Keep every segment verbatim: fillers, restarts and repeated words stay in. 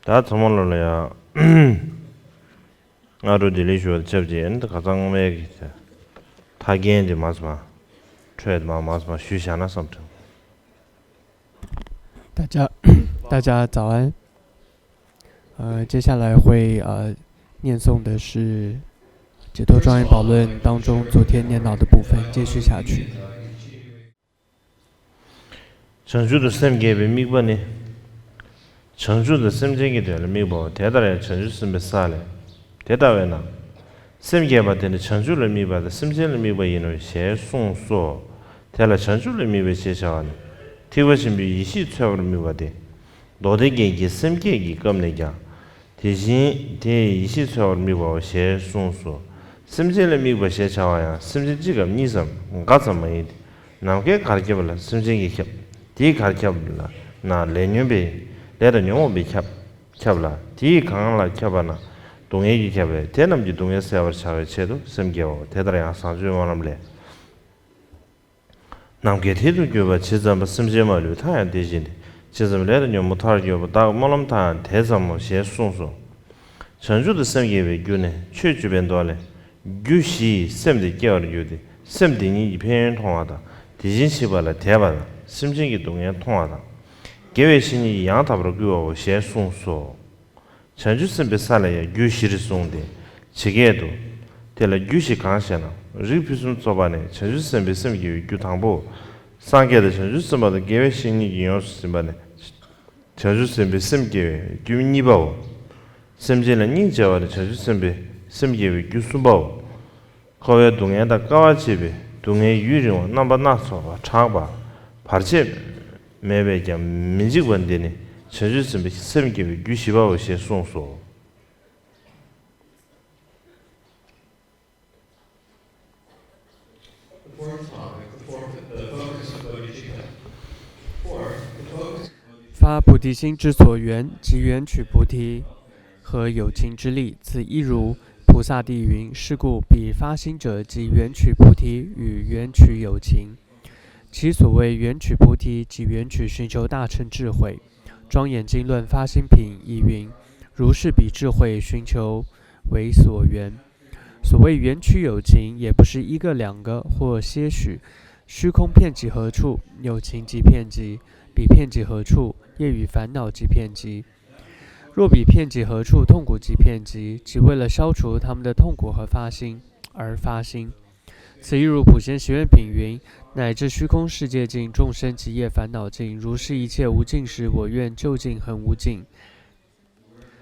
ད་ཚང་མ་ལོ་ལ་ཡ། སྔ་དྲོ་བདེ་ལེགས་ཞུ་བ་ཆབས་ཅིག་ཨ་ནི་ད་ཁ་སང་སྔོན་མའི་གི་ཐ་རྒན་དེ་མ་སོང་། འཕྲོས་མ་མ་སོང་ཞུས་བཞག་ན་བསམ་དྲན། 大家，大家早安。呃，接下来会呃念诵的是解脱庄严宝论当中昨天念到的部分，继续下去。 བྱང་ཆུབ་ཏུ་སེམས་བསྐྱེད་པའི་དམིགས་པ་ནི། བྱང་ཆུབ་ཏུ་སེམས་ཅན་གྱི་དོན་ལ་དམིགས་པའོ། དེ་ལྟར་ཡང་བྱང་ཆུབ་སེམས་དཔའི་ས་ལས། དེ་ལྟ་བས་ན། སེམས་བསྐྱེད་པ་དེ་ནི་བྱང་ཆུབ་ལ་དམིགས་པ་དང་སེམས་ཅན་ལ་དམིགས་པ་ཡིན་ནོ་ཞེས་གསུངས་སོ། དེ་ལ་བྱང་ཆུབ་ལ་དམིགས་པ་ཞེས་བྱ་བ་ནི། ཐེག་པ་ཆེན་པོའི་ཡེ་ཤེས་འཚོལ་བར་དམིགས་པ་སྟེ། མདོ་སྡེ་རྒྱན་གྱི་སེམས་བསྐྱེད་ཀྱི་སྐབས་ནས་ཀྱང་། དེ་བཞིན་དེས་ཡེ་ཤེས་འཚོལ་བར་དམིགས་པའོ་ཞེས་གསུངས་སོ། སེམས་ཅན་ལ་དམིགས་པ་ཞེས་བྱ་བ་ཡང་སེམས་ཅན་གཅིག་གམ་གཉིས་སམ་འགའ་ཙམ་མ་ཡིན་ཏེ། ནམ་མཁའི་གར་ཁྱབ་ལ་སེམས་ཅན་གྱིས་ཁྱབ། དེའི་གར་ཁྱབ་ལ་ན་ལས་ཉོན་པའི་ལས་དང་ཉོན་མོངས་པའི་ཁྱབ་ཁྱབ་ལ། དེའི་གང་ལ་ཁྱབ་པ་ན་སྡུག་བསྔལ་གྱིས་ཁྱབ་པས། དེ་རྣམས་ཀྱི་སྡུག་བསྔལ་བསལ་བར་བྱ་བའི་ཆེད་དུ་སེམས་བསྐྱེད་པའོ། དེ་ལྟར་ཡང་བཟང་སྤྱོད་སྨོན་ལམ་ལས། ནམ་མཁའི་མཐིལ་དུ་གྱུར་པ་ཇི་ཙམ་པ་སེམས་ཅན་མ་ལུས་མཐའ་ཡང་དེ་བཞིན་ཏེ། ཇི་ཙམ་ལས་དང་ཉོན་མོངས་མཐར་གྱུར་པ་དག་སྨོན་ལམ་མཐའ་ཡང་དེ་ཙམ་མོ་ཞེས་གསུངས་སོ། བྱང་ཆུབ་ཏུ་སེམས་བསྐྱེད་པའི་རྒྱུ་ནི་ཆོས་བཅུ་པའི་མདོ་ལས། རྒྱུ་བཞི་ཡིས་སེམས་དེ་སྐྱེ་བར་འགྱུར་ཏེ། སེམས་དེ་ཉིད་ཀྱི་ཕན་ཡོན་མཐོང་བ་དང་། དེ་བཞིན་གཤེགས་པ་ལ་དད་པ་དང་། སེམས་ཅན་གྱི་སྡུག་བསྔལ་མཐོང་བ་དང་། དགེ་བའི་བཤེས་གཉེན་གྱིས་ཡང་དག་པར་བསྐུལ་བའོ་ཞེས་གསུངས་སོ། བྱང་ཆུབ་སེམས་དཔའི་ས་ལ་ཡང་རྒྱུ་བཞིར་གསུངས་ཏེ། ཇི་སྐད་དུ། དེ་ལ་རྒྱུ་བཞི་གང་ཞེ་ན། རིགས་ཕུན་སུམ་ཚོགས་པ་ནི་བྱང་ཆུབ་སེམས་དཔའི་སེམས་བསྐྱེད་པའི་རྒྱུ་དང་པོའོ། སངས་རྒྱས་དང་བྱང་ཆུབ་སེམས་དཔའ་དང་དགེ་བའི་བཤེས་གཉེན་གྱིས་ཡོངས་སུ་ཟིན་པ་ནི། བྱང་ཆུབ་སེམས་དཔའི་སེམས་བསྐྱེད་པའི་རྒྱུ་གཉིས་པའོ། སེམས་ཅན་ལ་སྙིང་རྗེ་བ་ནི་བྱང་ཆུབ་སེམས་དཔའི་སེམས་བསྐྱེད་པའི་རྒྱུ་གསུམ་པའོ། འཁོར་བའི་སྡུག་བསྔལ་དང་དཀའ་བ་སྤྱད་པའི་སྡུག་བསྔལ་ཡུན་རིང་བ་རྣམ་པ་སྣ་ཚོགས་པ་དྲག་པ་བར་ཆད་མེད་པས་ཀྱང་མི་འཇིགས་པ་འདི་ནི་བྱང་ཆུབ་སེམས་དཔའི་སེམས་བསྐྱེད་པའི་རྒྱུ་བཞི་པའོ་ཞེས་གསུངས་སོ། 发菩提心之所缘，即缘取菩提和有情之力。此一如，菩萨地云：是故，彼发心者，即缘取菩提与缘取有情。其所谓缘取菩提，即缘取寻求大乘智慧。庄严经论发心品亦云：如是彼智慧寻求为所缘。所谓缘取有情，也不是一个两个或些许，虚空遍及何处，有情即遍及；彼遍及何处，业与烦恼即遍及。若彼遍及何处，痛苦即遍及，即为了消除他们的痛苦和发心而发心。此亦如普贤行愿品云：乃至虚空世界尽，众生及业烦恼尽，如是一切无尽时，我愿究竟恒无尽。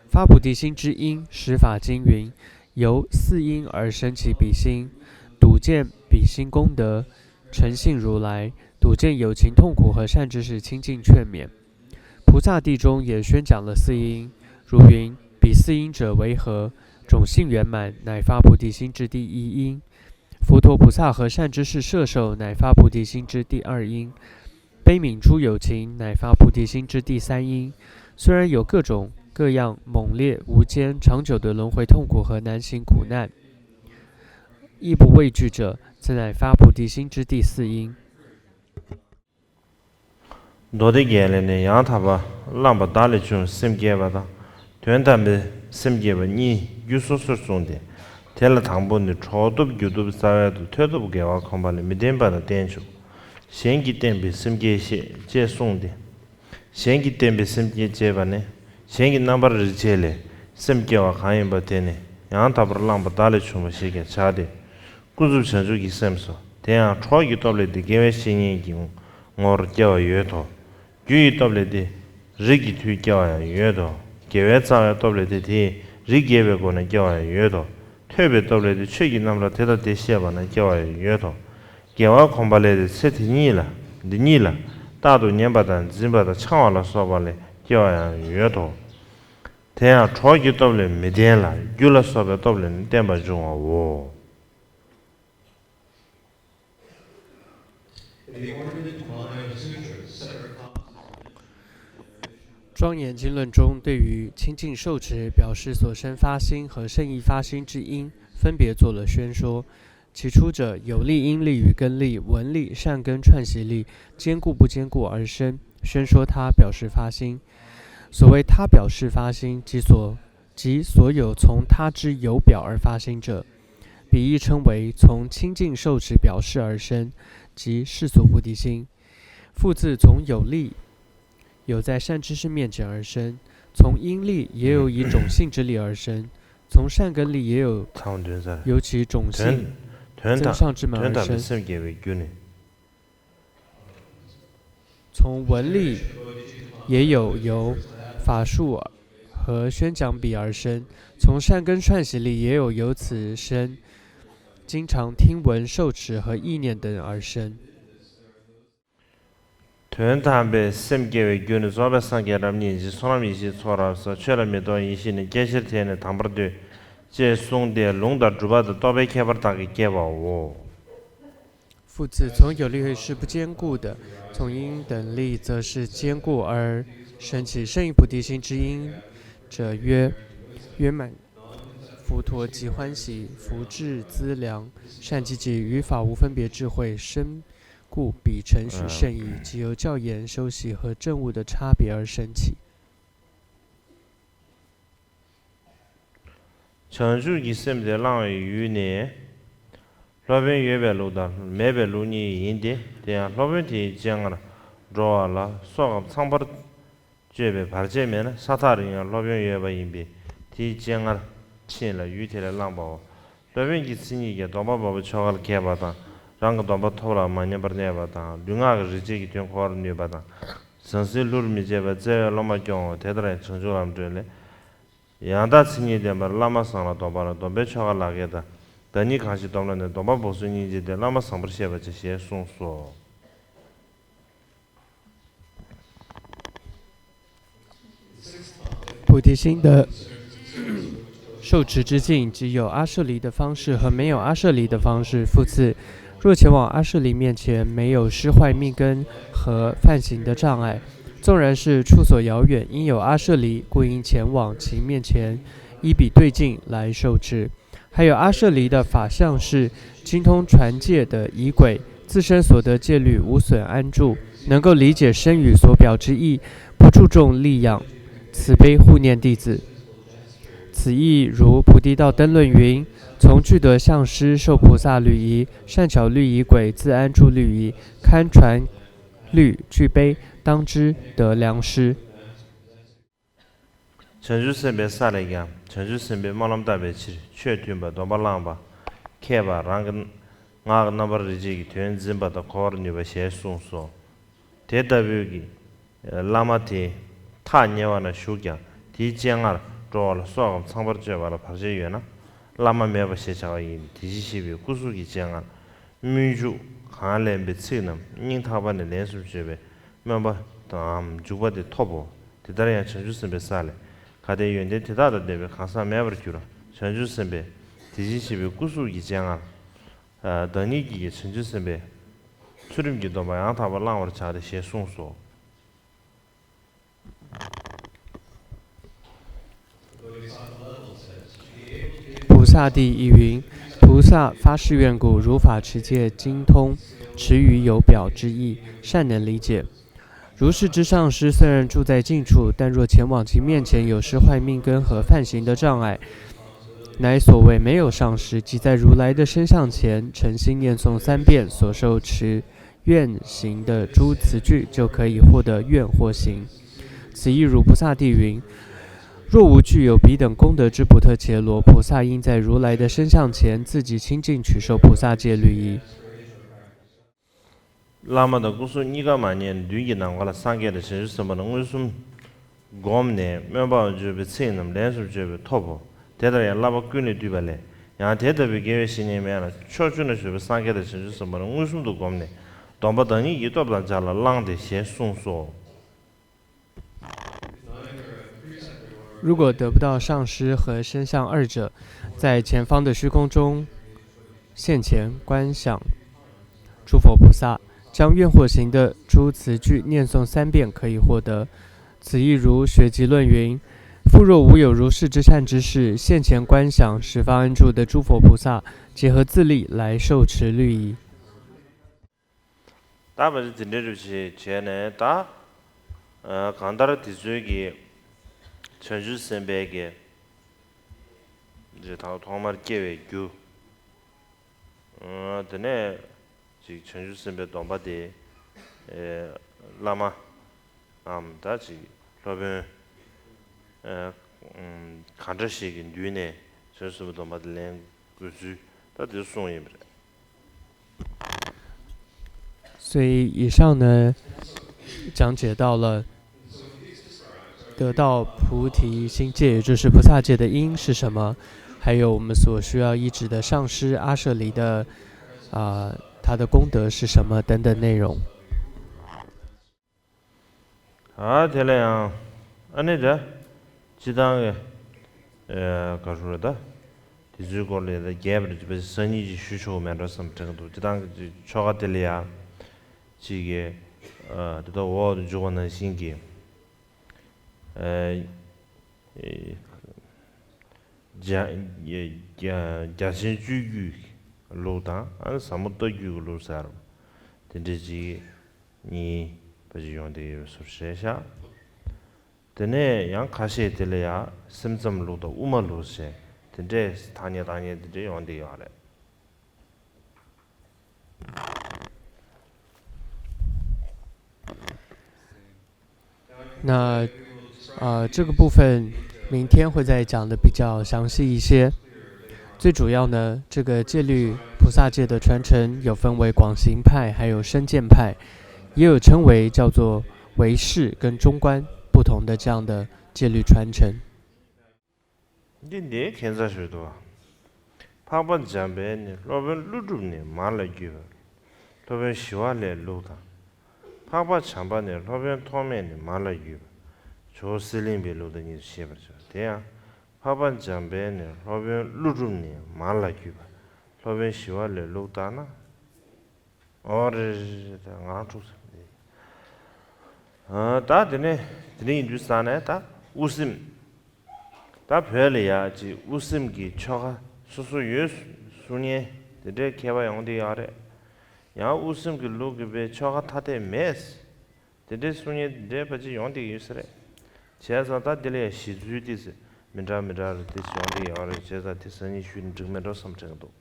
发菩提心之因，十法经云：由四因而生起彼心，睹见彼心功德，诚信如来，睹见有情痛苦和善知识亲近劝勉。菩萨地中也宣讲了四因，如云：彼四因者为何？种性圆满，乃发菩提心之第一因。佛陀、菩萨和善知识摄受，乃发菩提心之第二因。 悲悯诸有情，乃发菩提心之第三因。虽然有各种各样猛烈、无间、长久的轮回痛苦和难行苦难，亦不畏惧者，此乃发菩提心之第四因。 མདོ་སྡེ་རྒྱན་ལས་ནི་ཡང་དག་པར་བླངས་པ་བདག་ལས་བྱུང་བའི་སེམས་བསྐྱེད་པ་དང་། དོན་དམ་པའི་སེམས་བསྐྱེད་པ་གཉིས་རྒྱུད་སོ་སོར་གསུངས་ཏེ། དེ་ལ་དང་པོ་ནི་གྲོགས་སྟོབས་རྒྱུ་སྟོབས་རྩ་བའི་དུ་ཐོས་སྟོབས་དགེ་བ་གོམས་པ་ལས་མི་ལྡན་པ་དང་བསྟན་བཅུག་གཞན་གྱིས་བསྟན་པའི་སེམས་བསྐྱེད་བཤད་ཅེས་གསུངས་ཏེ། གཞན་གྱིས་བསྟན་པའི་སེམས་བསྐྱེད་ཅེས་པ་ནི། གཞན་གྱི་རྣམ་པར་རིག་བྱེད་ལས་སེམས་སྐྱེ་བ་གང་ཡིན་པ་དེ་ནི་ཡང་དག་པར་བླངས་པ་བདག་ལས་བྱུང་བ་ཞེས་ཀྱང་བྱ་སྟེ། ཀུན་རྫོབ་བྱང་ཆུབ་ཀྱི་སེམས་སོ། དེ་ཡང་གྲོགས་ཀྱི་སྟོབས་ལས་ཏེ་དགེ་བའི་བཤེས་གཉེན་གྱི་ངོར་སྐྱེ་བ་ཡོད་དོ། རྒྱུ་ཡི་སྟོབས་ལས་ཏེ་རིགས་ཀྱི་མཐུས་སྐྱེ་བ་ཡང་ཡོད་དོ། དགེ་བའི་རྩ་བའི་སྟོབས་ལས་ཏེ་དེས་རིགས་རྒྱས་པའི་སྒོ་ནས་སྐྱེ་བ་ཡང་ཡོད་དོ། ཐོས་པའི་སྟོབས་ལས་ཏེ་ཆོས་ཀྱི་རྣམ་གྲངས་དེ་དང་དེ་བཤད་པ་ན་སྐྱེ་བ་ཡང་ཡོད་དོ། དགེ་བ་གོམས་པ་ལས་ཏེ་ཚེ་དེ་ཉིད་ལ་འདི་ཉིད་ལ་རྟག་ཏུ་ཉན་པ་དང་འཛིན་པ་དང་འཆང་བ་ལ་སོགས་པ་ལས་སྐྱེ་བ་ཡང་ཡོད་དོ། དེ་ཡང་གྲོགས་ཀྱི་སྟོབས་ལས་མི་ལྡན་ལ་རྒྱུ་ལ་སོགས་པའི་སྟོབས་ལས་ནི་བརྟན་པར་འབྱུང་བའོ། 庄严经论中对于清净受持表示所生发心和圣意发心之因，分别做了宣说。起初者，有力因力与根力、闻力、善根串习力，坚固不坚固而生，宣说它表示发心。所谓他表示发心，即所即所有从他之有表而发心者，比喻称为从清净受持表示而生，即世俗菩提心。复次，从有力，有在善知识面前而生，从因力也有以种性之力而生，从善根力也有 ཚང་མ་འདོན་ཚར། 由其种性 དོན་དང་增上之门而生。དོན་དམ་པའི་སེམས་བསྐྱེད་པའི་རྒྱུ་ནི། 从文力也有由法术和宣讲笔而生，从善根串习力也有由此生，经常听闻、受持和意念等而生。 དོན་དམ་པའི་སེམས་བསྐྱེད་པའི་རྒྱུ་ནི་རྫོགས་པའི་སངས་རྒྱས་རབ་གཉིས་ཀྱིས་བསོད་ནམས་ཡེ་ཤེས་ཚོགས་རབ་གསོག་ཆོས་ལ་མི་རྟོག་ཡེ་ཤེས་ནི་སྐྱེ་ཕྱིར་དེས་ནི་དམ་པར་འདོད། ཅེས་གསུངས་ཏེ་ལུང་དང་སྒྲུབ་པ་དང་རྟོགས་པའི་ཁྱད་པར་དག་གིས་བསྐྱེད་པའོ། 复次，从有力会是不坚固的，从因等力则是坚固而升起。圣意菩提心之因者曰：圆满佛陀即欢喜，福至资粮，善积集，于法无分别智慧深故彼承许圣意，即由教言、修习和证悟的差别而升起。 བྱང་ཆུབ་ཀྱི་སེམས་དེ་བླང་བའི་ཡུལ་ནི། སློབ་དཔོན་ཡོད་པའི་ལུགས་དང་མེད་པའི་ལུགས་གཉིས་ཡིན་ཏེ། དེ་ཡང་སློབ་དཔོན་དེའི་སྤྱན་སྔར་འགྲོ་བ་ལ་སྲོག་གམ་ཚངས་པར་སྤྱོད་པའི་བར་ཆད་མེད་ན་ས་ཐག་རིང་ཡང་སློབ་དཔོན་ཡོད་པ་ཡིན་པས་དེའི་སྤྱན་སྔར་ཕྱིན་ལ་ཡུལ་དེ་ལས་བླངས་པའོ། སློབ་དཔོན་གྱི་མཚན་ཉིད་ཀྱིས་སྡོམ་པ་མང་པོ་ཆོ་གར་མཁས་པ་དང་རང་གི་སྡོམ་པ་ཐོབ་ལ་མ་ཉམས་པར་གནས་པ་དང་ལུས་ངག་གི་རིག་བྱེད་ཀྱི་དོན་གོ་བར་ནུས་པ་དང་། ཟང་ཟིང་བསླུར་མི་བྱེད་པར་བརྩེ་བའི་སློབ་མ་སྐྱོང་ངོ་། དེ་ལྟར་ཡང་བྱང་ཆུབ་ལམ་བགྲོད་ལས། ཡང་དག་མཚན་ཉིད་ལྡན་པར་བླ་མ་བཟང་ལ་སྡོམ་པ་ལ་སྡོམ་པས་ཆོ་ག་ལག་ལེན་དང་། བདག་ཉིད་གང་ཞིག་སྡོམ་ལ་ནི། སྡོམ་པ་འབོགས་སོ་སྙིང་རྗེ་སྟེ། བླ་མ་བཟང་པོར་ཤེས་པར་བྱ་ཞེས་གསུངས་སོ། 菩提心的受持之境，只有阿舍离的方式和没有阿舍离的方式。复次，若前往阿舍离面前没有失坏命根和梵行的障碍，纵然是处所遥远，因有阿舍离，故应前往其面前，依彼对境来受持。还有阿舍离的法相是精通传戒的仪轨，自身所得戒律无损安住，能够理解身语所表之意，不注重力养，慈悲护念弟子。此意如《菩提道灯论》云：从具得相师受菩萨律仪，善巧律仪轨，自安住律仪，堪传律具悲，当知得良师。 བྱང་ཆུབ་སེམས་དཔའི་ས་ལས་ཀྱང་བྱང་ཆུབ་སེམས་དཔའི་སྨོན་ལམ་བཏབ་པའི་ཕྱིར་ཆོས་མཐུན་པ་སྡོམ་པ་བླངས་པ་མཁས་པ་རང་གི་ངག་གི་རྣམ་པར་རིག་བྱེད་ཀྱི་དོན་འཛིན་པ་དང་གོ་བར་ནུས་པ་ཞེས་གསུངས་སོ། དེ་ལྟ་བུའི་གི་བླ་མ་དེ་ཐག་ཉེ་བ་ན་བཞུགས་ཀྱང་དེའི་སྤྱན་སྔར་འགྲོ་བ་ལ་སྲོག་གམ་ཚངས་པར་སྤྱོད་པ་ལ་བར་ཆད་ཡོད་ན་བླ་མ་མེད་པ་ཞེས་བྱ་བ་ཡིན། དེ་བཞིན་གཤེགས་པའི་སྐུ་གཟུགས་ཀྱི་སྤྱན་སྔར། སྨོན་འཇུག་གང་ལེན་པའི་ཚིག་རྣམས་སྙིང་ཐག་པ་ནས་ལན་གསུམ་བརྗོད་པས་སྨོན་པ་དང་འཇུག་པ་དེ་ཐོབ་བོ། དེ་ལྟར་ཡང་བྱང་ཆུབ་སེམས་དཔའི་ས་ལས་གལ་ཏེ་ཡོན་ཏན་དེ་དག་དང་ལྡན་པའི་གང་ཟག་མེད་པར་གྱུར། བྱང་ཆུབ་སེམས་དཔའི་དེ་བཞིན་གཤེགས་པའི་སྐུ་གཟུགས་ཀྱི་སྤྱན་སྔར། བདག་ཉིད་ཀྱིས་བྱང་ཆུབ་སེམས་དཔའི་ཚུལ་ཁྲིམས་ཀྱི་སྡོམ་པ་ཡང་དག་པར་བླང་བར་བྱ་སྟེ་ཞེས་གསུངས་སོ། Bodhisattva 地意云：菩萨发誓愿故，如法持戒，精通持语有表之意，善能理解。如是之上师，虽然住在近处，但若前往其面前，有失坏命根和梵行的障碍，乃所谓没有上师，即在如来的身像前，诚心念诵三遍所受持 愿行的诸词句，就可以获得愿或行。此意如菩萨地云：若无具有彼等功德之补特伽罗，菩萨应在如来的身像前，自己清净取受菩萨戒律仪。 བླ་མ་དང་སྐུ་གཟུགས་གཉིས་ཀ་མ་རྙེད་མདུན་གྱི་ནམ་མཁའ་ལ་སངས་རྒྱས་དང་བྱང་ཆུབ་སེམས་དཔའ་རྣམས་མངོན་སུམ་བསྒོམས་ནས་སྨོན་པའམ་བརྗོད་པའི་ཚིག་རྣམས་ལན་གསུམ་བརྗོད་པས་ཐོབ་བོ། དེ་ལྟར་ཡང་བསླབ་པ་ཀུན་ལས་བཏུས་པ་ལས་ཡང་དེ་ལྟ་བུའི་དགེ་བའི་བཤེས་གཉེན་མེད་ལ་ཕྱོགས་བཅུ་ན་བཞུགས་པའི་སངས་རྒྱས་དང་བྱང་ཆུབ་སེམས་དཔའ་རྣམས་མངོན་སུམ་དུ་བསྒོམས་ནས་སྡོམ་པ་བདག་ཉིད་ཀྱི་སྟོབས་དང་སྦྱར་ལ་བླངས་ཏེ་ཞེས་གསུངས་སོ། 如果得不到上师和身像二者，在前方的虚空中现前观想诸佛菩萨，将愿或行的诸词句念诵三遍，可以获得。此意如学集论云：复若无有如是之善知识，现前观想十方安住的诸佛菩萨，结合自力来受持律仪。 ད་བར་དེ་འདྲའི་རུ་ཆེ་བྱས་ནས་ད། གང་ལྟར་དེ་ཚོའི་གི་ བྱང་ཆུབ་སེམས་དཔའི་གི་རེད་དང་ཐོག་མར་སྐྱེ་བའི་རྒྱུ། ཨ་དེ་ནས་ཅིག་བྱང་ཆུབ་སེམས་དཔའི་སྡོམ་པ་དེ་ཨེ་བླ་མ་འམ་ད་ཅིག་སློབ་དཔོན་ཨེ་ཨམ་གང་འདྲ་ཞིག་གི་མདུན་ནས་བྱང་ཆུབ་སེམས་དཔའི་སྡོམ་པ་དེ་ལེན་དགོས་ཚུལ་ད་དེ་གསུངས་ཡིན་པ་རེད། 所以以上呢，讲解到了得到菩提心戒，也就是菩萨戒的因是什么，还有我们所需要依止的上师阿舍离的，啊、他的功德是什么等等内容。 ཨ་དེ་ལ་ཡང་ཨ་ནི་ད་སྤྱི་བཏང་གི་ཨེ་ག་རེ་ཟེར་ད། དེ་ཚོའི་སྐོར་ལ་ད་རྒྱས་པར་ཅིག་པ་སང་ཉིན་ཅིག་ཞུ་ཆོག་མེད་འགྲོ་བསམ་དྲན་གྱི་འདུག་སྤྱི་བཏང་གི་ཆོ་ག་དེ་ལ་ཡང་ཅིག་གི་ཨ་དེ་ད་འོག་ཏུ་འཇུག་པ་ནང་བཞིན་གྱི་ཨེ་ཨེ་རྒྱ་རྒྱ་རྒྱ་ཆེན་སྤྱོད་བརྒྱུད་ལུགས་དང་ཨ་ནི་ཟབ་མོ་ལྟ་བརྒྱུད་ཀྱི་ལུགས་ཟེར་བ་དེ་འདྲ་ཅིག་གཉིས་པ་ཅིག་ཡོང་བསྡད་ཡོད་པའི་བཟོ་འདྲ་རེད་ཤག་དེ་ནས་ཡང་ཁ་ཤས་དེ་ལ་ཡང་སེམས་ཙམ་ལུགས་དང་དབུ་མ་ལུགས་ཟེར་དེ་འདྲས་ཐ་སྙད་ཐ་སྙད་དེ་འདྲས་ཡོང་བསྡད་ཡོད་རེད། 那呃，这个部分明天会再讲的比较详细一些。最主要呢，这个戒律菩萨戒的传承有分为广行派还有深见派，也有称为叫做唯识跟中观不同的这样的戒律传承。 འདི་འདིའི་ཁྱད་མཚར་ཞིག་འདུག་འཕགས་པ་འཇམ་དཔལ་ནི་སློབ་དཔོན་ཀླུ་སྒྲུབ་ནས་མར་ལ་བརྒྱུད་པ། སློབ་དཔོན་ཞི་བ་ལྷའི་ལུགས་དང་། འཕགས་པ་བྱམས་པ་ནི་སློབ་དཔོན་ཐོགས་མེད་ནས་མར་ལ་བརྒྱུད་པ། ཇོ་བོ་གསེར་གླིང་པའི་ལུགས་དང་གཉིས་སུ་ཕྱེ་བར་བྱ། དེ་ཡང་འཕགས་པ་འཇམ་དཔལ་ནི་སློབ་དཔོན་ཀླུ་སྒྲུབ་ནས་མར་ལ་བརྒྱུད་པ། སློབ་དཔོན་ཞི་བ་ལྷའི་ལུགས་ལྟར་ན། ཨོ་རེད་རེད་རེད། ད་ང་རང་འཁྲུག་སོང་། ཨ་ད་དེ་ནས་དེ་འདྲ་ཡིན་དུས་ཙང་ནས་ད་དབུ་སེམས། ད་བོད་ལ་ཡ་ཅིག་དབུ་སེམས་ཀྱི་ཆོ་ག་སོ་སོ་ཡོད་གསུང་མཁན་དེ་འདྲའི་མཁས་པ་ཡོང་བསྡད་ཡོད་རེད། ཡང་དབུ་སེམས་ཀྱི་ལུགས་ཀྱི་བའི་ཆོ་ག་ཐ་དད་མེད། དེ་འདྲའི་གསུང་མཁན་དེ་འདྲའི་པ་ཅིག་ཡོང་བསྡད་ཡོད་ས་རེད། བྱས་ཙང་ད་དེ་ལ་ཡ་གཞི་འཛུལ་ཏོག་ཙམ་མི་འདྲ་མི་འདྲ་རེད་དེ་ཡོང་བསྡད་ཡོད་རེད། བྱས་ཙང་དེ་སང་ཉིན་ཞུས་ན་འགྲིག་མེད་འགྲོ་བསམ་དྲན་གྱི་འདུག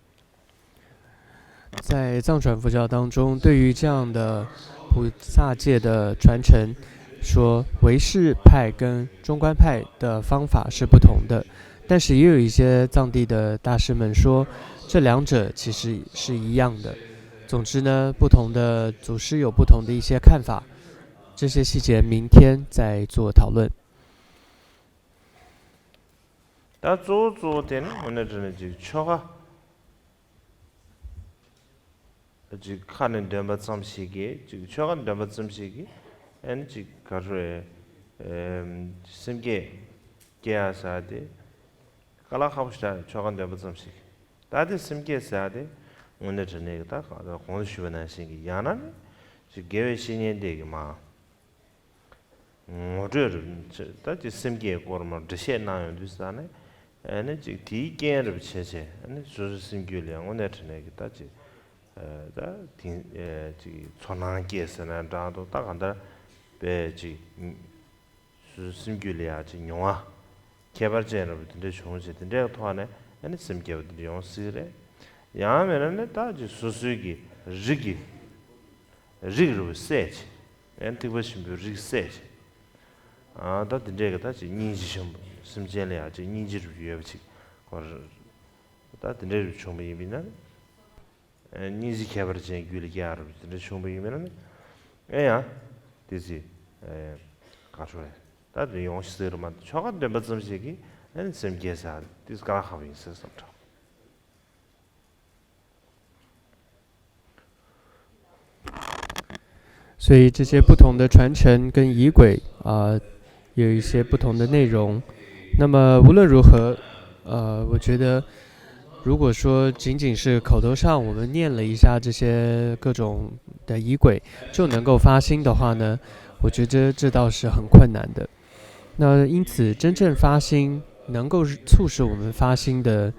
在藏传佛教当中，对于这样的菩萨戒的传承，说唯识派跟中观派的方法是不同的，但是也有一些藏地的大师们说，这两者其实是一样的。总之呢，不同的祖师有不同的一些看法，这些细节明天再做讨论。 ད་གཙོ་བོ་གཙོ་བོ་དེ་ནི་དངོས་གནས་དྲང་གནས་ཅིག་ཆོ་ག་ཅིག་ཁ་ནས་འདོན་པ་ཙམ་ཞིག་གིས་ཅིག་ཆོ་ག་འདོན་པ་ཙམ་ཞིག་གིས་ཨ་ནི་ཅིག་ག་རེ་ཟེར། སེམས་བསྐྱེད་སྐྱེ་ཡ་ཟེར་དེ་དཀའ་ལས་ཁག་པོ་ཞིག་རེད། ཆོ་ག་འདོན་པ་ཙམ་ཞིག་གིས། ད་དེ་སེམས་བསྐྱེད་ཟེར་དེ་དངོས་གནས་དྲང་གནས་ཀྱི་ད་གོང་དུ་ཞུས་པ་ནང་བཞིན་གྱི་ཡང་ན་ནི་ཅིག་དགེ་བའི་བཤེས་གཉེན་དེ་གི་མ། ངོ་སྤྲོད་རེད། ད་ཅིག་སེམས་བསྐྱེད་སྐོར་མར་འགྲེལ་བཤད་གནང་ཡོང་དུས་ཙང་ནས་ཨ་ནི་ཅིག་དེའི་རྐྱེན་རེད་བྱས་བྱས་ཨ་ནི་སོ་སོའི་སེམས་རྒྱུད་ལ་དངོས་གནས་དྲང་གནས་ཀྱི་ད་ཅིག་ད་དེང་ཅིག་ཚོར་སྣང་སྐྱེས་ཟེར་ན་འདྲ་འདུག་ད་གང་ལྟར་པའི་ཅིག་སོ་སོའི་སེམས་རྒྱུད་ལ་ཡ་ཅིག་མྱོང་བ་ཁྱད་པར་ཅན་རེད་པ་དེ་འདྲ་བྱུང་བྱས་དེ་འདྲའི་ཐོག་ནས་ཨ་ནི་སེམས་བསྐྱེད་པ་དེ་འདྲ་ཡོང་སྲིད་རེད། ཡང་མིན་ན་ནི་ད་ཅིག་སོ་སོའི་གི་རིགས་ཀྱི་རིགས་རུ་བསད་བྱས། ཡང་ཐེག་པ་ཆེན་པོའི་རིགས་བསད་བྱས། ཨ་ད་དེ་འདྲས་ཀྱི་ད་ཅིག་སྙིང་རྗེ་ཆེན་པོ་སེམས་ཅན་ལ་ཡང་ཅིག་སྙིང་རྗེ་རུ་ཡོད་པ་ཅིག་གོ་ར། ད་དེ་འདྲས་རུ་བྱུང་བ་ཡིན་པ་ཡིན་ན་ནི། སྙིང་རྗེ་ཁྱད་པར་ཅན་རྒྱུད་ལ་སྐྱེ་ཡ་རུ་དེ་འདྲས་བྱུང་བ་ཡིན་པ་ཡིན་ན་ནི། ཨེ་ཡང་། དེ་ཚེ། ག་ཤོ་རེད། ད་དེ་ཡོང་ཤི་ཟེར་མ་ཆོ་ག་འདོན་པ་ཙམ་ཞིག་གིས་ཨེ་སེམས་བསྐྱེད་ཟེར་དེ་དཀའ་ལས་ཁག་པོ་ཡིན་ཟེར་བསམ་དྲག 所以这些不同的传承跟仪轨啊、呃有一些不同的内容。那么无论如何，呃，我觉得如果说仅仅是口头上我们念了一下这些各种的仪轨，就能够发心的话呢，我觉得这倒是很困难的。那因此，真正发心能够促使我们发心的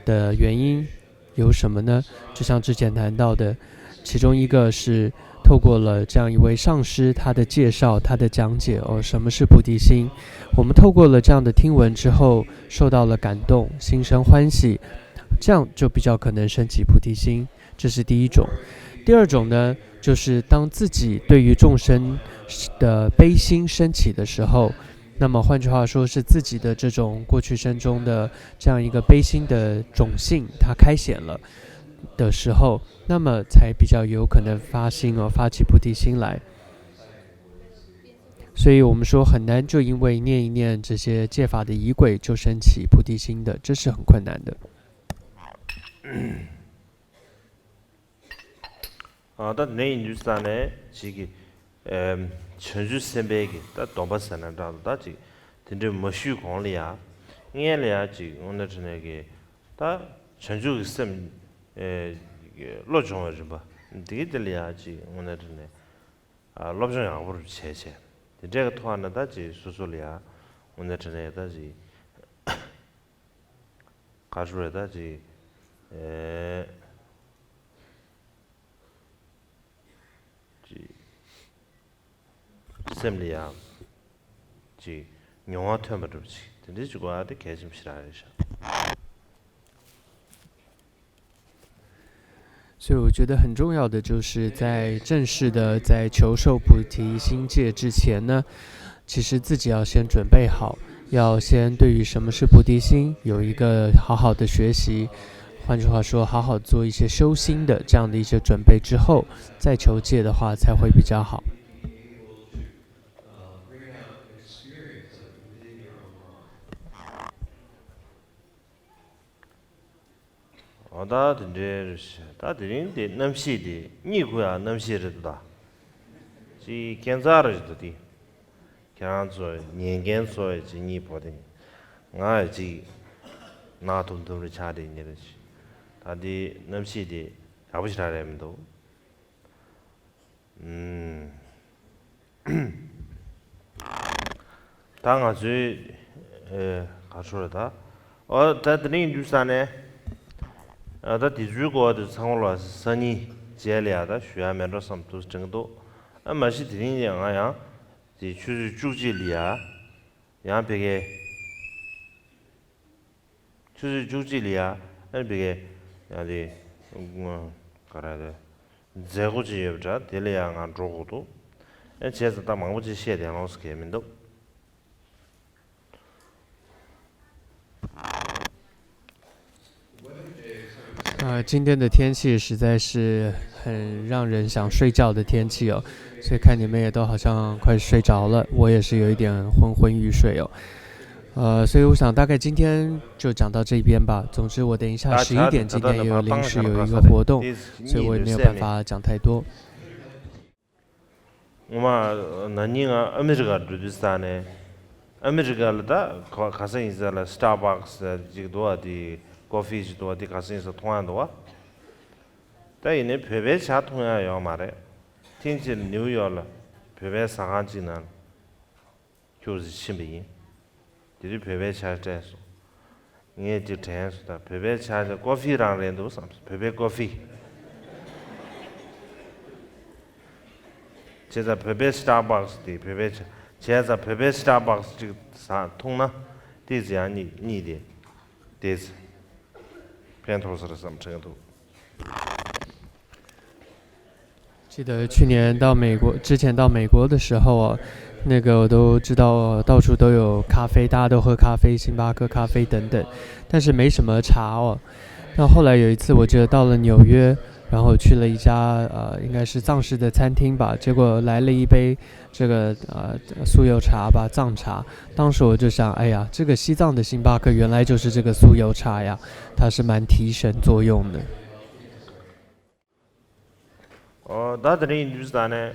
的原因有什么呢？就像之前谈到的，其中一个是透过了这样一位上师他的介绍、他的讲解，哦，什么是菩提心？我们透过了这样的听闻之后，受到了感动，心生欢喜，这样就比较可能升起菩提心。这是第一种。第二种呢，就是当自己对于众生的悲心升起的时候，那么换句话说，是自己的这种过去生中的这样一个悲心的种性，它开显了的时候，那么才比较有可能发心哦，发起菩提心来。所以我们说很难就因为念一念这些戒法的仪轨就升起菩提心的，这是很困难的。ཨ་ད་དེ་ནས་ཡིན་དུས་ས་ནས་ཅིག་གི་ཨེམ། བྱང་ཆུབ་སེམས་དཔའི་གི་ད་སྡོམ་པ་ཟེར་ན་འདྲ་ད་ཅིག་དེ་འདྲའི་མ་ཞུས་གོང་ལ་ཡ་སྔན་ལ་ཡ་ཅིག་དངོས་གནས་དྲང་གནས་གི་ད་བྱང་ཆུབ་ཀྱི་སེམས་ཨེ་བློ་སྦྱོང་བའི་རིམ་པ་འདི་གི་དེ་ལ་ཡ་ཅིག་དངོས་གནས་དྲང་གནས་ཨ་སློབ་སྦྱོང་ཡག་པོ་རུ་བྱས་བྱས་དེ་འདྲའི་གི་ཐོག་ནས་ད་ཅིག་སོ་སོ་ལ་ཡ་དངོས་གནས་དྲང་གནས་ད་ཅིག་ག་རེ་ཟེར་ད་ཅིག་ཨེ་ཅིག་སེམས་ལ་ཡང་ཅིག་མྱོང་བ་ཐོན་པ་འདྲ་པོ་ཅིག་དེ་འདྲའི་ཅིག་དགོས་ཡ་དེ་གལ་ཆེན་པོ་ཞེ་དྲག་རེད་ཤག所以我觉得很重要的就是在正式的在求受菩提心戒之前呢，其实自己要先准备好，要先对于什么是菩提心有一个好好的学习，换句话说，好好做一些修心的这样的一些准备之后，再求戒的话才会比较好。འོ་ད་དེ་འདྲའི་རེད་ཤག་ད་དེ་རིང་དེ་རྣམ་ཤེས་དེ་གཉིད་ཁུག་ཡག་རྣམ་ཤེས་རེད་འདུག་ད། ཅིག་ཁྱད་མཚར་རེད་འདུག་དེ། ཁྱེད་རང་ཚོ་ཉན་མཁན་ཚོ་ཡི་ཅིག་གཉིད་ཕོག་དེ། ང་ཡི་ཅིག་ནག་དུམ་དུམ་རེ་ཆགས་བསྡད་ཉེ་རེད་ཤག་ད་དེ་རྣམ་ཤེས་དེ་ཡག་པོ་ཞེ་དྲག་རེད་མི་འདུག་ཨུམ། ད་ང་ཚོའི་ཨེ་ག་ཚོད་རེད་ད། ཨོ་ད་དེ་རིང་འདུག་ས་ནས་ཨ་ད་དེ་ཚོའི་སྐོར་དེ་ཚང་མ་ལ་སང་ཉིན་རྗེས་ལ་ཡ་ད་ཞུ་ཡ་མེད་འགྲོ་བསམ་འདུག་དྲན་གི་འདུག་ཨ་མ་གཞི་དེ་རིང་ཡང་ང་ཡང་དེ་ཆུ་ཚོད་བཅུ་གཅིག་ལ་ཡ་ཡང་ཕ་གི་ཆུ་ཚོད་བཅུ་གཅིག་ལ་ཡ་ཨ་ནི་ཕ་གི་ཡང་དེ་ག་རེ་རེད། མཛད་སྒོ་ཅིག་ཡོད་པ་འདྲ་དེ་ལ་ཡང་ང་འགྲོ་དགོས་འདུག་ཨེ་བྱས་ཙང་ད་མང་པོ་ཅིག་བཤད་བསྡད་ལོང་ཟེར་མཁན་མི་འདུག呃，今天的天气实在是很让人想睡觉的天气哦，所以看你们也都好像快睡着了，我也是有一点昏昏欲睡哦。呃，所以我想大概今天就讲到这边吧。总之，我等一下十一点今天也有临时有一个活动，所以我也没有办法讲太多。ངོ་མ་ན་ནིང་ང་ཨ་མི་རི་ཀ་འགྲོ་དུས་ས་ནས་ཨ་མི་རི་ཀ་ལ་ད་ག་ས་ཡིན་ས་ལ་སི་ཊར་བྷག་སི་ཅིག་འདུག་བ། དེ་ཀོ་ཕི་ཅིག་འདུག་བ། དེ་ག་ས་ཡིན་ས་མཐོང་ཡ་འདུག་བ། ད་ཡིན་ནའི་བོད་པའི་ཇ་མཐོང་ཡ་ཡོད་མ་རེད། ཐེངས་གཅིག་ནིའུ་ཡོག་ལ་བོད་པའི་ཟ་ཁང་གཅིག་ནང་ཁྱུག་ཙམ་ཕྱིན་པ་ཡིན། དེ་དུས་བོད་པའི་ཇ་སྤྲད་སོང་། ངས་དེ་དྲན་སོང་། ད་བོད་པའི་ཇ་དེ་ཀོ་ཕི་རང་རེད་འདུག་བསམ་སོང་། བོད་པའི་ཀོ་ཕི། བྱས་ཙང་བོད་པའི་སི་ཊར་བྷག་སི་དེ་བོད་པའི་ཇ། བྱས་ཙང་བོད་པའི་སི་ཊར་བྷག་སི་ཅིག་ཟ་འཐུང་ན་ཏོག་ཙམ་ཡང་གཉིད་གཉིད་དེ་ཏོག་ཙམ་ཕན་ཐོགས་ས་རེད་བསམ་དྲན་འདུག记得去年到美国，之前到美国的时候啊，那个我都知道到处都有咖啡，大家都喝咖啡，星巴克咖啡等等，但是没什么茶哦。那后来有一次，我记得到了纽约，然后去了一家呃，应该是藏式的餐厅吧，结果来了一杯这个呃酥油茶吧，藏茶。当时我就想，哎呀，这个西藏的星巴克原来就是这个酥油茶呀，它是蛮提神作用的。 ཨོ་ད་དེ་རིང་ཡིན་དུས་ད་ནས་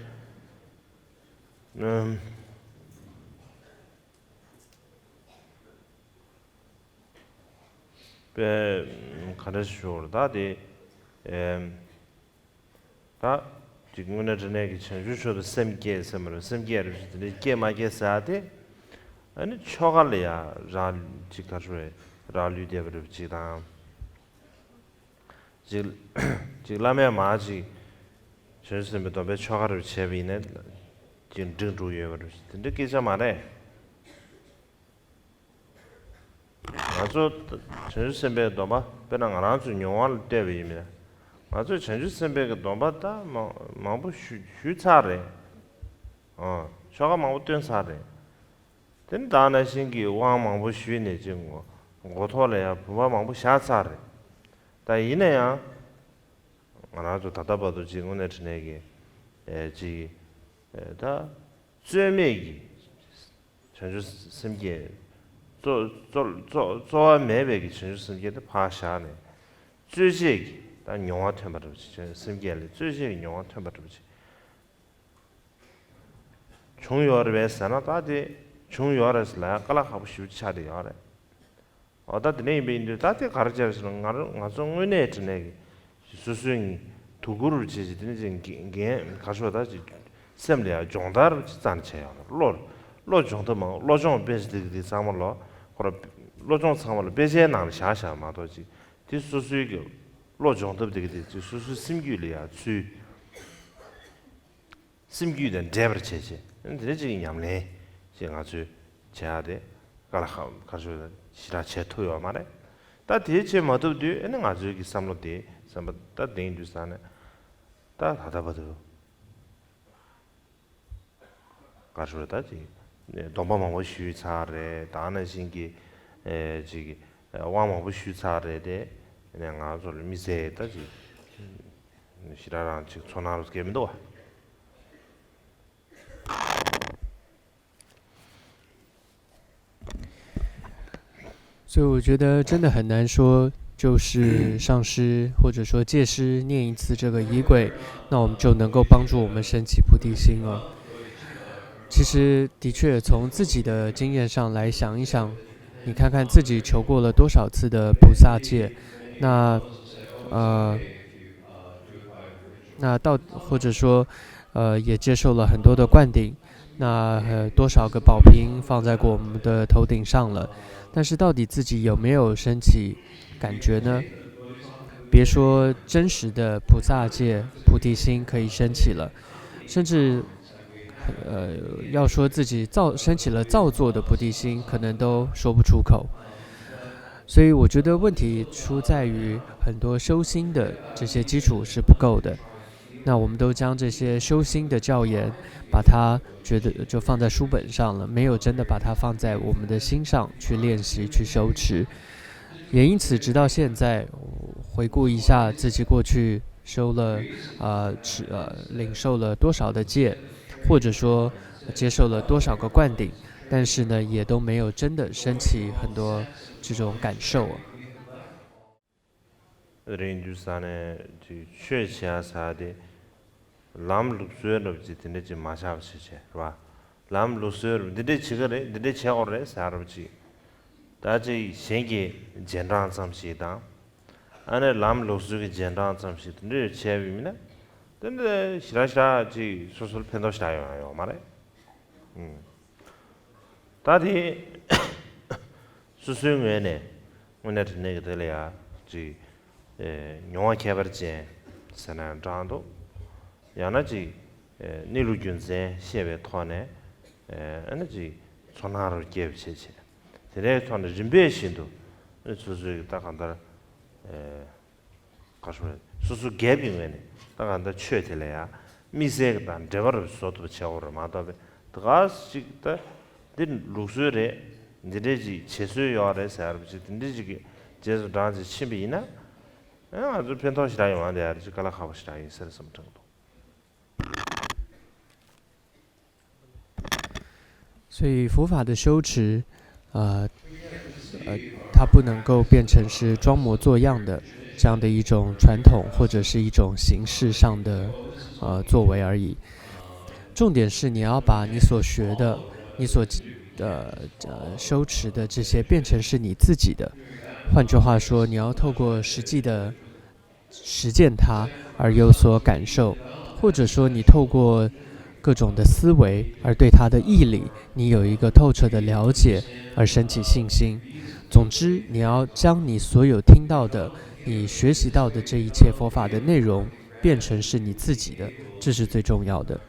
ཨུམ། པའི་ག་འདྲ་ཞིག་ཞུ་དགོས་རེད་ད་དེ་ཨེམ། ད་ཅིག་དངོས་གནས་དྲང་གནས་ཀྱི་བྱང་ཆུབ་མཆོག་ཏུ་སེམས་བསྐྱེད་ཟེར་མ་རེད། སེམས་བསྐྱེད་རེད་ཞུ་དེ་འདྲ་བསྐྱེད་མ་བསྐྱེད་ཟེར་ཡ་དེ་ཨ་ནི་ཆོ་ག་ལ་ཡ་རག་ཅིག་ག་རེ་ཞུ་རེད། རག་ལུས་བསྡད་པ་རེད་ཅིག་དང་། ཅིག་ཅིག་བླ་མས་མར་ཅིག་ བྱང་ཆུབ་སེམས་དཔའི་སྡོམ་པའི་ཆོ་ག་རུ་བྱས་པ་ཡིན་ན་ཅིག་འགྲིག་འགྲོ་ཡོད་པ་རེད། དེ་འདྲའི་སྐད་ཆ་མ་རེད། ང་ཚོ་བྱང་ཆུབ་སེམས་དཔའི་སྡོམ་པ་དཔེར་ན་ང་རང་ཚོའི་མྱོང་བ་ལ་ལྟོས་པ་ཡིན་ན། ང་ཚོས་བྱང་ཆུབ་སེམས་དཔའི་གི་སྡོམ་པ་ད་མང་མང་པོ་ཞུ་ཞུས་ཚར་རེད། ཨང་། ཆོ་ག་མང་པོ་བཏོན་ཚར་རེད། དེ་ནི་ད་ནང་བཞིན་གྱི་དབང་མང་པོ་ཞུས་ནས་ཅིག་མགོ་མགོ་ཐོག་ལ་ཡང་བུམ་པ་མང་པོ་བཞག་ཚར་རེད། ད་ཡིན་ན་ཡང་། ང་རང་ཚོ་ད་ལྟ་བར་དུ་ཅིག་དངོས་གནས་དྲང་གནས་ཀྱི་ཨེ་ཅིག་ཨེ་ད་རྩོལ་མེད་ཀྱི་བྱང་ཆུབ་སེམས་བསྐྱེད། རྩོལ་རྩོལ་རྩོལ་རྩོལ་བ་མེད་པའི་གི་བྱང་ཆུབ་སེམས་བསྐྱེད་དེ་ཕར་བཞག་ནས། རྩོལ་བྱེད་ཀྱི་ད་མྱོང་བ་ཐོན་པ་འདྲ་པོ་ཅིག་བྱང་ཆུབ་སེམས་བསྐྱེད་ལས་རྩོལ་བྱེད་ཀྱི་མྱོང་བ་ཐོན་པ་འདྲ་པོ་ཅིག་བྱུང་ཡོད་རེད་པས་ཟེར་ན། ད་དེ་བྱུང་ཡོད་རེད་ཟེར་ལ་ཡང་དཀའ་ལས་ཁག་པོ་ཞེ་པོ་ཅིག་ཆགས་བསྡད་ཡོད་རེད། འོ་ད་དེ་འདྲ་ཡིན་པ་ཡིན་དུས་ད་དེ་ག་རེ་བྱས་ཟེར་ན། ང་རང་ང་ཚོ་དངོས་གནས་དྲང་གནས་ཀྱི་སོ་སོའི་དུས་འཁོར་རུ་བྱས་ཅིག་དེ་ནི་ཅིག་འགན་ག་ཤོ་ད་ཅིག་སེམས་ལ་ཡང་སྦྱོང་བརྡར་ཅིག་རྩ་ནས་བྱས་ཡོད་རེད། བློ་བློ་སྦྱོང་ཐབས་མང་། བློ་སྦྱོང་དཔེ་ཅིག་དེ་དེ་ཚང་མ་ལོ་ཁོ་ར་བློ་སྦྱོང་ཚང་མ་ལ་དཔེ་ཆའི་ནང་ལ་བཞག་བཞག་མ་གཏོགས་ཅིག་དེ་སོ་སོའི་གི་བློ་སྦྱོང་ཐབས་དེ་གི་དེ་ཅིག་སོ་སོའི་སེམས་རྒྱུད་ལ་ཡང་ཚུད། སེམས་རྒྱུད་དང་འདྲེས་པར་བྱས་བྱས། དེ་འདྲ་ཅིག་ཉམས་ལེན་ཅིག་ང་ཚོས་བྱེད་ཡག་དེ་དཀའ་ལས་ཁག་ཁག་ཤོས་ཞེ་དྲག་བྱེད་ཐུབ་ཡོད་མ་རེད། ད་དེ་བྱེད་མ་ཐུབ་དུས་ཨ་ནི་ང་ཚོའི་གི་བསམ་བློ་དེ་བསམ་པ་ད་དེང་དུས་ས་ནས་ད་ད་ལྟ་བར་དུ་ག་རེ་ཞུ་རེད། ད་ཅིག་སྡོམ་པ་མང་པོ་ཞུས་ཚར་རེད། ད་ནང་བཞིན་གྱི་ཨེ་ཅིག་དབང་མང་པོ་ཞུས་ཚར་རེད་དེ། ཨ་ནི་ང་ཚོ་ལ་དམིགས་བསལ་ད་ཅིག་ཞེ་དྲག་རང་ཅིག་ཚོར་སྣང་རུ་སྐྱེ་མི་འདུག་བ། 所以我觉得真的很难说，就是上师或者说戒师念一次这个仪轨，那我们就能够帮助我们升起菩提心了。其实的确，从自己的经验上来想一想，你看看自己求过了多少次的菩萨戒，那，呃，那到，或者说，呃，也接受了很多的灌顶，那，呃，多少个宝瓶放在过我们的头顶上了，但是到底自己有没有升起感觉呢？别说真实的菩萨戒、菩提心可以升起了，甚至，呃，要说自己造，升起了造作的菩提心，可能都说不出口。所以我觉得问题出在于很多修心的这些基础是不够的。那我们都将这些修心的教言，把它觉得就放在书本上了，没有真的把它放在我们的心上去练习、去修持。也因此，直到现在，回顾一下自己过去修了，呃，持，呃，领受了多少的戒，或者说接受了多少个灌顶，但是呢，也都没有真的升起很多这种感受。 རིང་དུས་ས་ནས་ཅིག་ཆོས་བྱེད་ཡ་ས་དེ་ལམ་ལུགས་སྲོལ་རབ་ཅིག་དེ་འདྲ་ཅིག་མ་ཆགས་པ་བྱེད་བྱེད་རེད་བ། ལམ་ལུགས་སྲོལ་རབ་འདི་འདྲ་བྱེད་ཀྱི་རེད། འདི་འདྲ་བྱེད་དགོས་རེད་ཟེར་རབ་ཅིག་ད་ཅིག་གཞན་གྱི་རྗེས་འབྲང་ཙམ་ཞིག་དང་། ཨ་ནི་ལམ་ལུགས་སྲོལ་གྱི་རྗེས་འབྲང་ཙམ་ཞིག་དེ་འདྲ་བྱས་པ་ཡིན་ན། དེ་འདྲ་ཞེ་དྲག་ཞེ་དྲག་ཅིག་སོ་སོར་ཕན་ཐོགས་ཞེ་དྲག་ཡོང་ཡ་ཡོད་མ་རེད། ད་དེ་སོ་སོའི་ངོས་ནས་དངོས་གནས་དྲང་གནས་ཀྱི་དེ་ལ་ཡ་ཅིག་མྱོང་བ་ཁྱད་པར་ཅན་ཟེར་ན་འདྲ་འདུག་ཡང་ན་ཅིག་གནས་ལུགས་རྒྱུ་མཚན་ཤེས་པའི་ཐོག་ནས་ཨ་ནི་ཅིག་ཚོར་སྣང་རུ་སྐྱེ་བ་བྱེད་བྱེད། དེ་འདྲའི་ཐོག་ནས་རིམ་པས་བཞིན་དུ་ཨ་ནི་སོ་སོའི་ད་གང་ལྟར། ག་རེ་ཞུ་དགོས་རེད། སོ་སོ་སྒེར་གྱི་ངོས་ནས་ད་གང་ལྟར་ཆོས་དེ་ལ་ཡང་དམིགས་བསལ་གྱི་དང་འབྲེལ་བ་རུ་བཟོ་ཐུབ་པ་བྱེད་དགོས་རེད་མ་གཏོགས་པའི་ད་ག་ཅིག་ད་འདི་ལུགས་སྲོལ་རེད། འདི་འདྲས་ཅིག་བྱེད་སྲོལ་ཡོད་རེད་ཟེར་བ་ཅིག་དེ་འདྲས་ཅིག་གི་རྗེས་སུ་འབྲང་ཅིག་ཕྱིན་པ་ཡིན་ན། ཨ་ང་ཚོ་ཕན་ཐོགས་ཞེ་དྲག་ཡོང་བ་འདི་ཡ་རེད་ཅིག་དཀའ་ལས་ཁག་པོ་ཞེ་དྲག་ཡིན་ཟེར་བསམ་དྲན་འདུག 所以佛法的修持，呃，呃，它不能够变成是装模作样的这样的一种传统或者是一种形式上的，呃，作为而已。重点是你要把你所学的、你所，呃，呃，修持的这些变成是你自己的。换句话说，你要透过实际的 实践它而有所感受，或者说你透过各种的思维而对它的义理，你有一个透彻的了解而升起信心。总之，你要将你所有听到的、你学习到的这一切佛法的内容，变成是你自己的，这是最重要的。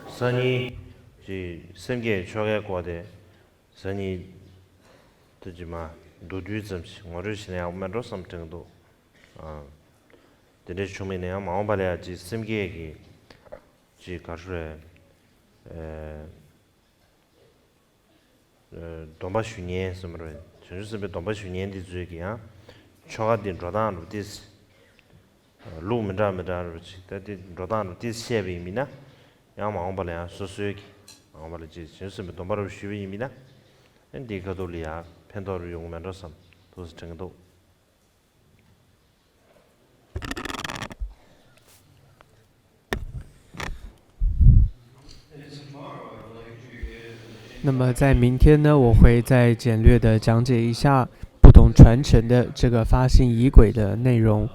སང་ཉིན་ཅིག་སེམས་བསྐྱེད་ཆོ་གའི་སྐོར་དེ་སང་ཉིན་དུ་ཅིག་མ་མདོར་བསྡུས་ཙམ་ཞིག་ངོ་སྤྲོད་བྱས་ན་ཡག་པོ་མེད་འགྲོ་བསམ་དྲན་གྱི་འདུག་ཨ། དེ་འདྲ་བྱུང་མིན་ན་ཡང་མ་འོངས་པ་ལ་ཡང་ཅིག་སེམས་བསྐྱེད་ཀྱི་ཅིག་ག་རེ་ཟེར། ཨེ། སྡོམ་པ་ཞུ་མཁན་ཟེར་མ་རེད། བྱང་ཆུབ་སེམས་དཔའི་སྡོམ་པ་ཞུ་མཁན་དེ་ཚོས་ཀྱི་ཡང་ཆོ་ག་འདི་འགྲོ་སྟངས་རུ་ཏིས་ལུགས་མི་འདྲ་མི་འདྲ་རུ་ཅིག་ད་དེ་འགྲོ་སྟངས་རུ་ཏིས་བཤད་པ་ཡིན་མིན་ན་ཡང་མ་འོངས་པ་ལ་ཡང་སོ་སོའི་གི་མ་འོངས་པ་ལ་ཅིག་བྱང་ཆུབ་སེམས་དཔའི་སྡོམ་པ་རུ་ཞུས་པ་ཡིན་མིན་ན་ཡང་འདིའི་ཁ་ཐུག་ལ་ཡང་ཕན་ཐོགས་རུ་ཡོང་གི་མེད་འགྲོ་བསམ་འདུག་ཟེར་དྲན་གྱི་འདུག那么在明天呢，我会再简略的讲解一下不同传承的这个发心仪轨的内容。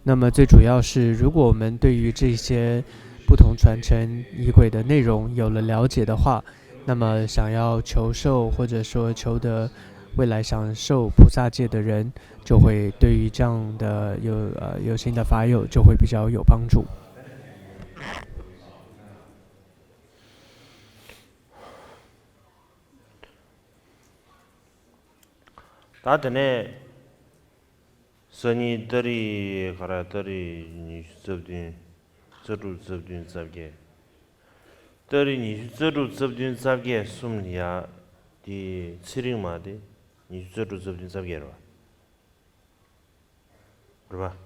那么最主要是，如果我们对于这些不同传承仪轨的内容有了了解的话，那么想要求受或者说求得未来享受菩萨戒的人，就会对于这样的有呃有心的法友就会比较有帮助。 ད་དེ་ནས་སང་ཉིན་ཏ་རིག་ག་རེ་ཏ་རིག་ཉི་ཤུ་རྩ་བདུན་རྩ་དྲུག་རྩ་བདུན་རྩ་བརྒྱད། ཏ་རིག་ཉི་ཤུ་རྩ་དྲུག་རྩ་བདུན་རྩ་བརྒྱད་གསུམ་ལ་ཡ་དེ་ཚེ་རིང་མ་དེ་ཉི་ཤུ་རྩ་དྲུག་རྩ་བདུན་རྩ་བརྒྱད་རེད་བ། རེད་བ།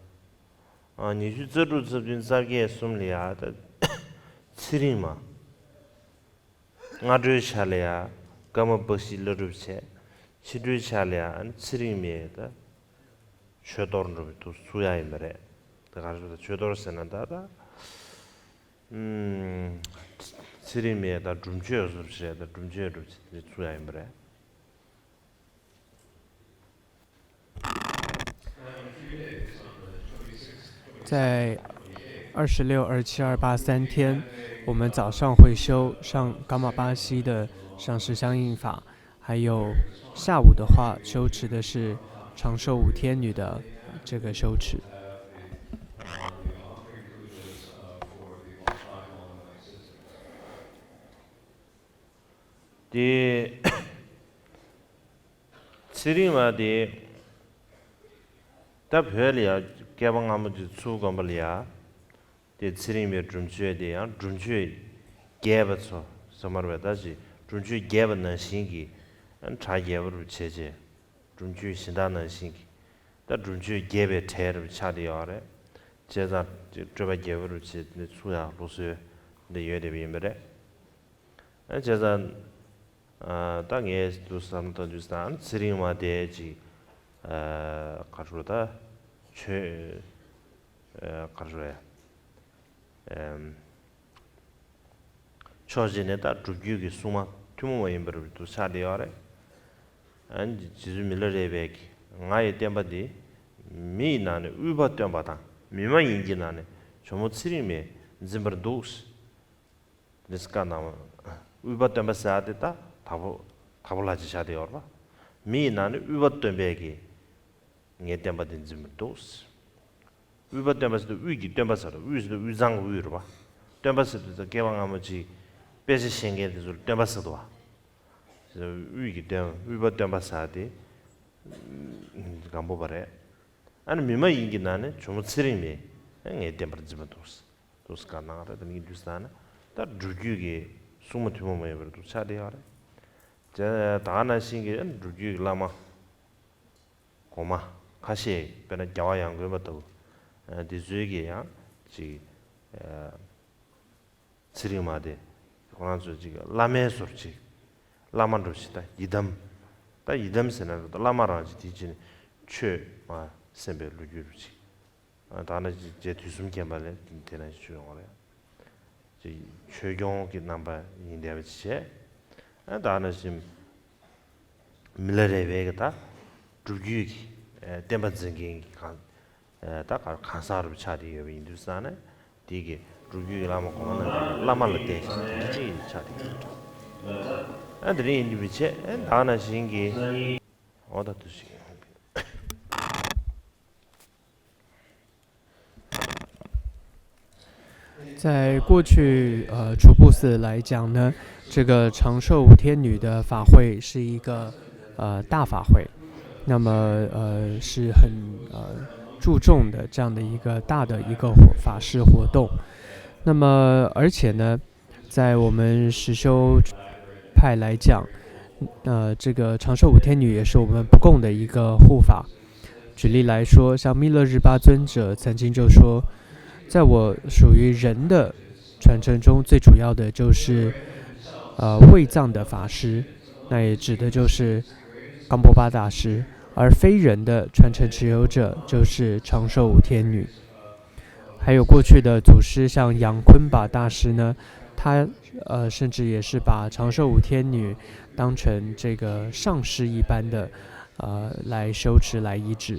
ཨ། ཉི་ཤུ་རྩ་དྲུག་རྩ་བདུན་རྩ་བརྒྱད་གསུམ་ལ་ཡ་ད་ཚེ་རིང་མ། སྔ་དྲོའི་ཆ་ལ་ཡ་ཀརྨ་པཀྵི་བླ་སྒྲུབ་བྱས། ཕྱི་དྲོའི་ཆ་ལ་ཡ་ཚེ་རིང་མའི་ད་མཆོད་གཏོར་འགྲོ་བའི་དུ་ཚུགས་ཡ་ཡིན་པ་རེད། ད་ག་རེ་ཟེར་ད་མཆོད་གཏོར་ཟེར་ན་ད་ད་ཨུམ། ཚེ་རིང་མའི་ད་སྒྲུབ་མཆོད་ཟུར་བྱས་ད་སྒྲུབ་མཆོད་འགྲོ་བྱེད་ཚུགས་ཡ་ཡིན་པ་རེད། 在二十六、二七、二八三天，我们早上会修上伽玛巴西的上师相应法，还有下午的话修持的是长寿五天女的这个修持。 དེ་ཚེ་རིང་མ་དེ་ད་བོད་ལ་ཡ་བསྐལ་པ་སྔ་མོ་དེ་ཚུར་དགོན་པ་ལ་ཡ་དེ་ཚེ་རིང་མའི་སྒྲུབ་མཆོད་དེ་ཡང་སྒྲུབ་མཆོད་རྒྱས་པ་ཚོ་ཟེར་མར་བས་ད་ཅི་སྒྲུབ་མཆོད་རྒྱས་པ་ནང་བཞིན་གྱི་གྲ་རྒྱས་པ་རུ་བྱས་རྗེས་སྒྲུབ་མཆོད་གཞན་དག་ནང་བཞིན་གྱི་ད་སྒྲུབ་མཆོད་རྒྱས་པའི་གྲས་རུ་ཆགས་བསྡད་ཡོད་རེད། བྱས་ཙང་སྤྲོས་པ་རྒྱས་པ་རུ་བྱས་ནས་ཚུར་ཡང་ལུགས་སྲོལ་འདི་ཡོད་བསྡད་པ་ཡིན་པ་རེད། ཨ་བྱས་ཙང་ཨ་ད་ངས་འདུག་བསམ་བཏང་དུས་ཙང་ཚེ་རིང་མ་དེ་ཅིག་ཨ་ག་རེ་ད་ཆོས་ཨ་ག་རེ་ཨམ་ཕྱོགས་གཅིག་ནས་ད་སྒྲུབ་བརྒྱུད་ཀྱི་སྲུང་མ་ཐུན་མོང་མ་ཡིན་པར་འདུག་ཆགས་བསྡད་ཡོད་རེད། ཨ་རྗེ་བཙུན་མི་ལ་རས་པས་ཀྱིས་ང་ཡི་བསྟན་པ་འདི་མི་ཡི་ནང་ནས་དབུས་པ་སྟོན་པ་དང་མི་མ་ཡིན་གྱི་ནང་ནས་ཇོ་མོ་ཚེ་རིང་མས་འཛིན་པར་འདུག་དེ་བཀའ་གནང་བ། དབུས་པ་སྟོན་པ་ཟེར་ཡ་དེ་ད་དྭགས་པོ་དྭགས་པོ་ལྷ་རྗེ་ཆགས་བསྡད་ཡོད་རེད་པ། མི་ཡི་ནང་ནས་དབུས་པ་སྟོན་པས་ཀྱིས་ངའི་བསྟན་པ་འདི་འཛིན་པར་འདུག་དབུས་པ་སྟོན་པ་ཟེར་དུས་དབུས་ཀྱི་སྟོན་པ་ཟེར་དུས་དབུས་ཟེར་དུས་དབུས་གཙང་གི་དབུས་རེད་པ། སྟོན་པ་ཟེར་དུས་ད་སྐྱེ་བ་སྔ་མ་ཅིག་དཔེ་ཆ་ཤེས་མཁན་དེ་ཚོ་ལ་སྟོན་པ་ཟེར་དུས་པ། དབུས་ཀྱི་སྟོན་དབུས་པ་སྟོན་པ་ཟེར་དེ་སྒམ་པོ་པ་རེད། ཨ་ནི་མི་མ་ཡིན་གྱི་ནང་ནས་ཇོ་མོ་ཚེ་རིང་མས་ངའི་བསྟན་པར་འཛིན་པ་འདུག་འདུག་བཀའ་གནང་རེད། ད་མི་འདུག་ཟེར་ན་ད་སྒྲུབ་བརྒྱུད་ཀྱི་སྲུང་མ་ཐུན་མོང་མ་ཡིན་པར་འདུག་ཆགས་བསྡད་ཡོད་རེད། དེ་ད་ག་ནང་བཞིན་གྱི་སྒྲུབ་བརྒྱུད་ཀྱི་བླ་མ་གོང་མ་ཁ་ཤས་དཔེར་ན་རྒྱལ་བ་ཡང་དགོན་པ་ལྟ་བུ་འདི་ཚོའི་གི་ཡང་ཅིག་ཚེ་རིང་མ་དེ་ཁོ་རང་ཚོ་ཅིག་བླ་མའི་ཟུར་ཅིག་བླ་མ་འགྲོ་ཞིག་ད་ཡི་དམ། ད་ཡི་དམ་ཟེར་ན་ད་བླ་མ་རང་ཅིག་དེ་ཅིག་ནས་ཆོས་མ་གསན་པའི་ལོ་རྒྱུས་རུ་ཅིག་ད་ནི་ཅིག་རྗེ་དུས་གསུམ་མཁྱེན་པ་ལས་དེ་ནང་བཞིན་བྱུང་ཡོང་བ་རེད། ཅིག་ཆོས་སྐྱོང་གི་རྣམ་པ་ཡིན་བསྡད་པ་ཅིག་བྱས། ད་ནི་ཅིག་མི་ལ་རས་པའི་གི་ད་སྒྲུབ་བརྒྱུད་ཀྱི་བསྟན་པ་འཛིན་མཁན་གྱི་གང་ད་གང་ཟག་རུ་ཆགས་བསྡད་ཡོད་པ་ཡིན་དུས་ཙང་ནས་དེ་གི་སྒྲུབ་བརྒྱུད་ཀྱི་བླ་མ་གོང་མ་རྣམས་ཀྱི་བླ་མ་ལ་བརྟེན་ཞིང་དེ་འདྲ་ཅིག་ཆགས་བསྡད་ཡོད་འདྲ། ཨ་དེ་རིང་ཡིན་དུས་པའི་ཆེད་ད་ནི་ཅིག་གི་འོ་ད་དུ་ཞིག། 在过去，呃，初步寺来讲呢，这个长寿五天女的法会是一个，呃，大法会，那么，呃，是很，呃，注重的这样的一个大的一个活-，法事活动。那么，而且呢，在我们实修派来讲，呃，这个长寿五天女也是我们不共的一个护法。举例来说，像密勒日巴尊者曾经就说，在我属于人的传承中，最主要的就是，呃，卫藏的法师，那也指的就是岡波巴大师，而非人的传承持有者就是长寿五天女。还有过去的祖师像杨坤巴大师呢，他，呃，甚至也是把长寿五天女当成这个上师一般的，呃，来修持、来医治。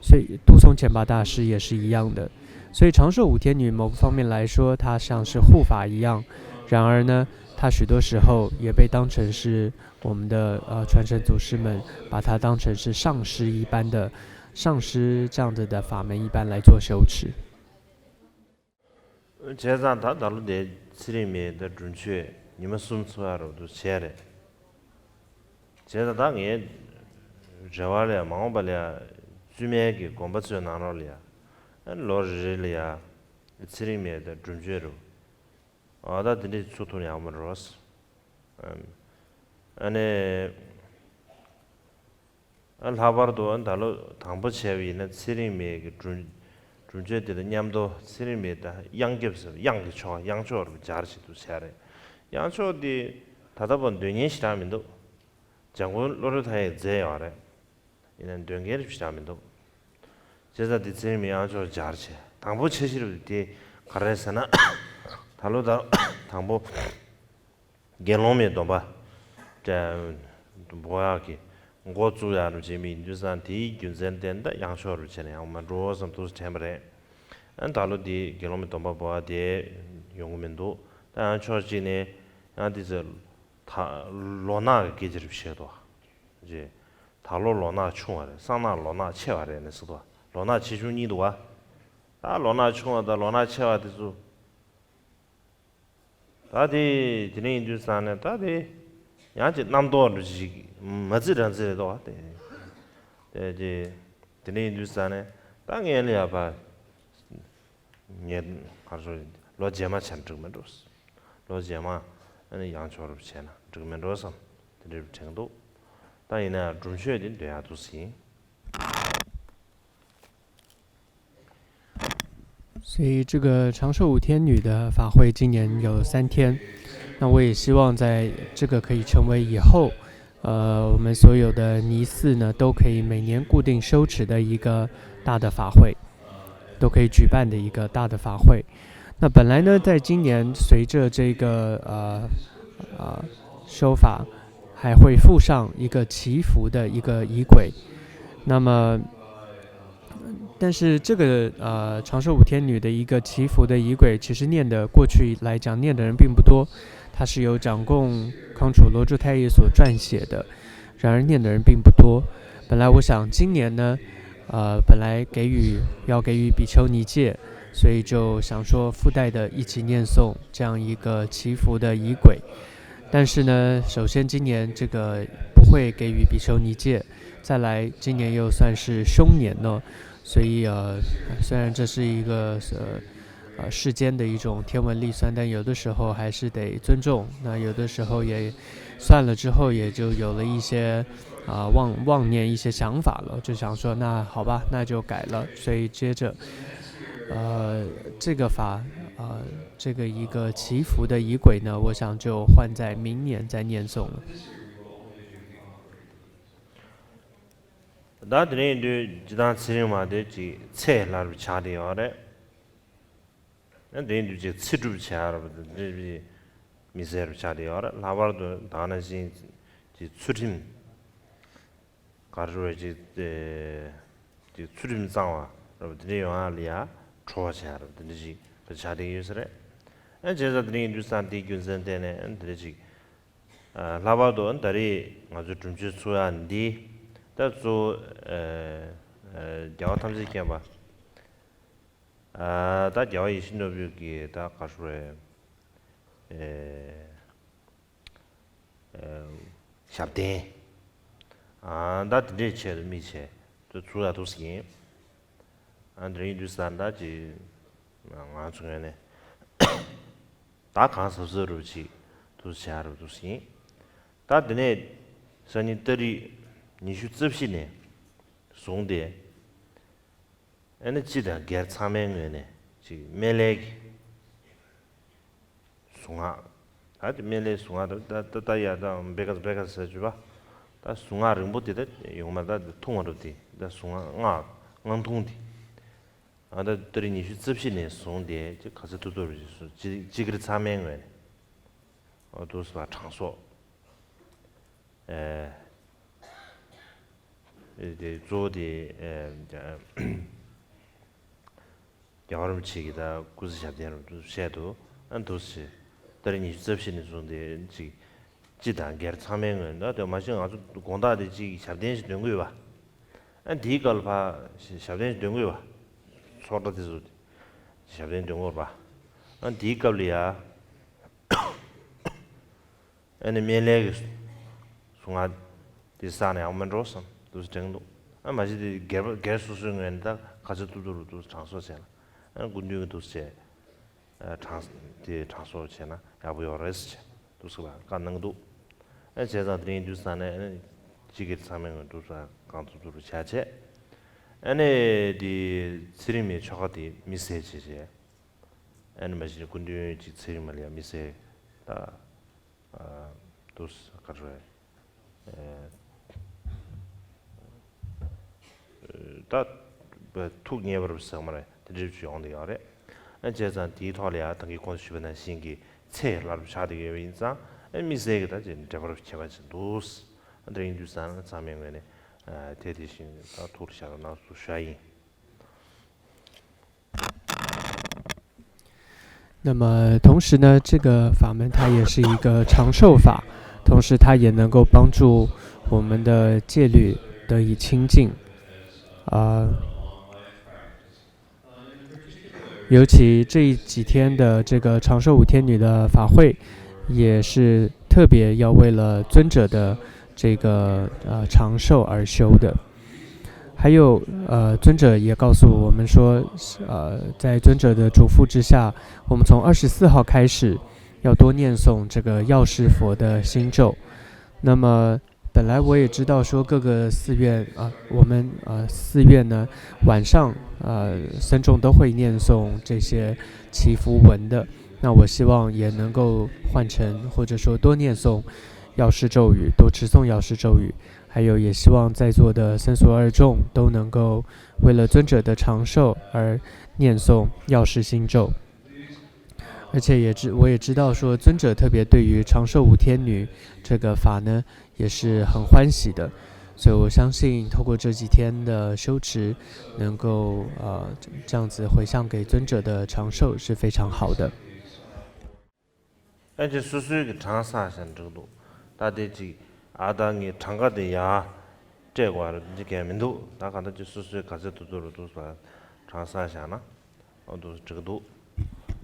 所以杜松前巴大师也是一样的。所以长寿五天女某个方面来说，她像是护法一样，然而呢，她许多时候也被当成是我们的，呃，传承祖师们把她当成是上师一般的，上师这样子的法门一般来做修持。 བྱས་ཙང་ད་ད་ལོ་དེ་ཚེ་རིང་མའི་ད་སྒྲུབ་མཆོད་ཉི་མ་གསུམ་ཚུགས་ཡ་རོགས་འདུག་བྱས་རེད། བྱས་ཙང་ད་ངས་རེ་བ་ལ་ཡ་མ་འོངས་པ་ལ་ཡ་བཙུན་མའི་གི་དགོན་པ་ཚོའི་ནང་ལོགས་ལ་ཡ་ཨ་ལོ་རེ་རེ་ལ་ཡ་ཚེ་རིང་མའི་ད་སྒྲུབ་མཆོད་རུ་ཨ་ད་དེ་འདྲས་ཚུགས་ཐུབ་ཡག་མ་རེད་རོགས། ཨ་ནི། ཨ་ལྷག་པར་དུ་ཨ་ད་ལོ་དང་པོ་བྱས་པ་ཡིན་ན་ཚེ་རིང་མའི་གི་སྒྲུབ་སྒྲུབ་མཆོད་དེ་དང་མཉམ་དུ་ཚེ་རིང་མའི་ད་གཡང་སྐྱབས་ཟེར་གཡང་གི་ཆོག་གཡང་ཆོག་རུ་སྦྱར་བྱེད་དུ་བྱས་རེད། གཡང་ཆོག་དེ་ད་ལྟ་བར་འདོན་མཁན་ཞེ་དྲག་མི་འདུག། འཇམ་མགོན་བློ་གྲོས་ལྷ་ཡིས་མཛད་ཡོད་རེད། ཡིན་ན་འདོན་མཁན་རུ་ཞེ་དྲག་མི་འདུག། བྱས་ཙང་དེ་ཚེ་རིང་མའི་གཡང་ཆོག་སྦྱར་བྱས་དང་པོ་ཆེ་ཤོས་རུ་དེ་ག་རེ་ཟེར་ན་ད་ལོ་ད་དང་པོ། དགེ་སློང་མའི་སྡོམ་པ་འབོག་ཡག་གི་འགོ་བཙུགས་ཡག་རུ་བྱེད་མི་ཡིན་དུས་ཙང་དེའི་རྒྱུ་མཚན་དེ་འདྲ་གཡང་ཆོག་རུ་བྱས་ནས་ཡང་མ་འགྲོ་བསམ་ཐུགས་དྲན་པ་རེད། ཨ་ད་ལོ་དེ་དགེ་སློང་མའི་སྡོམ་པ་འབོག་ཡག་དེ་ཡོང་གི་མི་འདུག། ད་ཡང་ཕྱོགས་གཅིག་ནས་ཡང་དེ་ཚོ་ད་ལོ་ནག་གི་སྐད་ཆ་རུ་བཤད་དོ། ཅེས་ད་ལོ་ལོ་ནག་ཆུང་བ་རེད། སང་ནག་ལོ་ནག་ཆེ་བ་རེད་ནས་ཟེར་དོ། ལོ་ནག་ཆེ་ཆུང་གཉིས་འདུག་བ། ད་ལོ་ནག་ཆུང་བ་དང་ལོ་ནག་ཆེ་བ་དེ་ཚོ། ད་དེ་དེ་ནས་ཡིན་དུས་ཙང་ནས་ད་དེ་ཡང་ཅིག་རྣམ་རྟོག་འདྲ་ཞིག་མ་བརྩི་རང་བརྩི་རེད་དོ། དེ་དེ་དེ་དེ་ནས་ཡིན་དུས་ཙང་ནས་ད་ངས་ལ་ཡ་ཕ་ངས་གར་སོ་ལོ་རྗེས་མ་བྱས་ན་འགྲིག་མི་འགྲོ། ལོ་རྗེས་མ་ཨ་ནི་ཡང་ཆོག་རུ་བྱས་ན་འགྲིག་མི་འགྲོ་བསམ་དེ་འདྲ་དྲན་འདུག། ད་ཡིན་ན་སྒྲུབ་མཆོད་དེ་འདོན་ཡག་འདུག་ཟིན། 所以这个长寿五天女的法会今年有三天，那我也希望在这个可以成为以后，呃，我们所有的尼寺呢，都可以每年固定收持的一个大的法会，都可以举办的一个大的法会。那本来呢，在今年随着这个，呃，呃，修法，还会附上一个祈福的一个仪轨。那么，但是这个，呃，长寿五天女的一个祈福的仪轨，其实念的，过去来讲念的人并不多，它是由长供康楚罗珠太一所撰写的，然而念的人并不多。本来我想今年呢，呃，本来给予，要给予比丘尼戒，所以就想说附带的一起念诵这样一个祈福的仪轨。但是呢，首先今年这个不会给予比丘尼戒，再来今年又算是凶年呢，所以，呃，虽然这是一个，呃，呃，世间的一种天文历算，但有的时候还是得尊重。那有的时候也算了之后，也就有了一些，啊，妄-，妄念、一些想法了，就想说，那好吧，那就改了。所以接着，呃，这个法，呃，这个一个祈福的仪轨呢，我想就换在明年再念诵了。 ད་དེ་རིང་དུས་ཇི་ལྟར་ཚེ་རིང་མ་དེ་ཅིག་ཚེ་སླར་བུ་ཆགས་བསྡད་ཡོད་རེད། ད་དེ་རིང་དུས་ཅིག་ཚེ་སྒྲུབ་བྱ་ར་བ་དེ་འདྲ་བའི་མི་ཟེར་བུ་ཆགས་བསྡད་ཡོད་རེད། ལྷག་པར་དུ་ད་ནང་བཞིན་ཅིག་ཚུལ་ཁྲིམས་ག་རེ་རེད་ཅིག་དེ་ཅིག་ཚུལ་ཁྲིམས་གཙང་བ་ར་བ་དེ་འདྲ་ཡོང་ཡ་ལ་ཡ་ཁྲོ་བ་བྱ་ར་བ་དེ་འདྲ་ཅིག་བུ་ཆགས་བསྡད་ཡོད་ས་རེད། ཨ་བྱས་ཙང་དེ་རིང་དུས་ཙང་དེའི་རྒྱུ་མཚན་བརྟེན་ནས་ཨ་དེ་འདྲ་ཅིག་ལྷག་པར་དུ་ད་རེས་ང་ཚོའི་སྒྲུབ་མཆོད་ཚུགས་ཡ་འདི་ ད་གཙོ་བོ་ཨ་ཨ་རྒྱལ་བ་ཐམས་ཅད་མཁྱེན་པ། ཨ་ད་རྒྱལ་བ་ཡིད་བཞིན་ནོར་བུ་གི་ད་ག་རེ་ཟེར། ཨ་ཨ་ཞབས་བརྟན། ཨ་ད་དེ་འདྲའི་ཆེད་དུ་དམིགས་བྱས་དུ་ཚུར་ལ་འདུག་ཟིན། ཨ་འདྲ་ཡིན་དུས་ས་ད་ཅིག་ང་ཚོ་ངོས་ནས་ད་གང་ཟབ་ཟབ་རུ་ཅིག་དུ་བྱ་རུ་འདུག་ཟིན། ད་དེ་ནས་སང་ཉིན་ཏ་རིག་ཉི་ཤུ་རྩ་བཞི་ནས་བཟུང་སྟེ། ཨ་ནི་སྤྱི་དང་སྒེར་ཚང་མའི་ངོས་ནས་ཅིག་སྨན་བླའི་གི་གཟུངས་སྔགས། ད་དེ་སྨན་བླའི་གཟུངས་སྔགས་ད་ད་ད་ཡ་ད་བེ་ཀ་བེ་ཀ་ཟེར་བྱུས་པ། ད་གཟུངས་སྔགས་རིང་པོ་དེ་ད་ཡོང་མ་ད་དེ་ཐུང་བ་རུ་དེ་ད་གཟུངས་སྔགས་སྔགས་ཐུང་དེ། ཨ་ད་ཏ་རིག་ཉི་ཤུ་རྩ་བཞི་ནས་བཟུང་སྟེ་ཅིག་ག་ཚོད་ཐུབ་ཐུབ་རུ་ཅིག་སུ་ཅི་ཅི་གིར་ཚང་མའི་ངོས་ནས་ཨོ་དུ་སུ་བ་དྲང་སྲོང་། ཨེ་ཨེ་དེ་གཙོ་བོ་དེ་ཨེ་རྒྱལ་བ་རིན་པོ་ཆེ་གི་ད་སྐུ་ཚེ་ཞབས་བརྟན་རུ་བཤད་དུ་ཨ་འདུག་སེ། ཏ་རིག་ཉི་ཤུ་རྩ་བཞི་ནས་བཟུང་སྟེ་ཅིག་སྤྱི་དང་སྒེར་ཚང་མའི་ངོས་ད་དེ་མ་གཞི་ང་ཚོ་དགོང་དག་དེ་ཅིག་ཞབས་བརྟན་ཞིག་འདོན་དགོས་པ། ཨ་འདིའི་སྐབས་ལ་ཕ་ཞབས་བརྟན་ཞིག་འདོན་དགོས་པ། ཚོགས་གྲྭ་དེ་ཚོ་ཞབས་བརྟན་འདོན་དགོས་པ། ཨ་འདིའི་སྐབས་ལ་ཡ། ཨ་ནི་སྨན་བླའི་གི་གཟུངས་སྔགས་དེ་བསགས་ན་ཡག་པོ་མིན་འགྲོ་བསམ་འདུག་སེ་དྲན་གི་འདུག་ཨ་མ་གཞི་དེ་སྒེར་པ་སྒེར་སོ་སོའི་ངོས་ནས་ད་ག་ཚོད་ཐུབ་ཐུབ་རུ་འདུག་སེ་དྲང་སྲོང་བྱས་ན། ཨ་སྐུ་མདུན་གི་འདུག་སེ་བྱས། ཨ་དྲང་དེ་དྲང་སྲོང་བྱས་ན་ཡག་པོ་ཡོད་རེད་ཟེར་བྱས་འདུག་སེ་ལ་བཀའ་གནང་གི་འདུག་ཨ་བྱས་ཙང་དེ་རིང་དུས་ཙང་ནས་ཨ་ནི་སྤྱི་སྒེར་ཚང་མའི་ངོས་འདུག་སེ་གང་ཐུབ་ཐུབ་རུ་བྱས་བྱས། ཨ་ནི་དེ་ཚེ་རིང་མའི་ཆོ་ག་དེ་དམིགས་བསལ་བྱས་བྱས། ཨ་ནི་མ་གཞི་ནས་སྐུ་མདུན་གྱི་ཚེ་རིང་མ་ལ་ཡ་དམིགས་བསལ་ད། ཨ་དུ་ས་ག་རེ། ད་ཐུགས་མཉེས་པར་ཟེར་མ་རེད་དེ་འདྲ་ཅིག་ཡོང་བསྡད་ཡོད་རེད། ཨ་བྱས་ཙང་དེའི་ཐོག་ལ་ཡང་ད་གིན་གོང་དུ་ཞུས་པ་ནང་བཞིན་གྱི་ཚེ་སླར་གསོ་ཆགས་བསྡད་ཡོད་པ་ཡིན་ཙང་ཨ་དམིགས་བསལ་གྱི་ད་ཅིག་འབྲེལ་བ་ཁྱད་པར་ཅིག་འདུག་ཨ་དེ་ཡིན་དུས་ཙང་ཚང་མའི་ངོས་ནས་ཨ་དེ་དེ་བཞིན་ད་ཐུགས་ལ་བཞག་གནང་སུ་ཞུ་ཡ་ཡིན། 那么同时呢，这个法门它也是一个长寿法，同时它也能够帮助我们的戒律得以清净。啊、尤其这几天的这个长寿五天女的法会，也是特别要为了尊者的这个呃长寿而修的。还有呃，尊者也告诉我们说，呃，在尊者的嘱咐之下，我们从二十四号开始要多念诵这个药师佛的心咒。那么本来我也知道说各个寺院啊、我们呃寺院呢晚上呃僧众都会念诵这些祈福文的，那我希望也能够换成或者说多念诵药师咒语，多持诵药师咒语。还有也希望在座的僧俗二众都能够为了尊者的长寿而念诵药师心咒。而且也知我也知道说尊者特别对于长寿五天女这个法呢也是很欢喜的，所以我相信透过这几天的修持，能够呃这样子回向给尊者的长寿是非常好的。 ཨ་ཅེ་སོ་སོའི་གི་གྲངས་བསགས་བཞག་ན་འགྲིག་འདུག་ད་དེ་ཅིག་ཨ་ད་ངའི་གྲངས་ཀ་དེ་ཡར་སྤྲད་དགོས་རེད་འདི་གས་མི་འདུག་ད་གང་ལྟར་ཅིག་སོ་སོའི་ག་ཚད་ཐུབ་ཐུབ་རུ་འདུག་ས་གྲངས་བསགས་བཞག་ན་ཨོ་འདུག་འགྲིག་འདུག་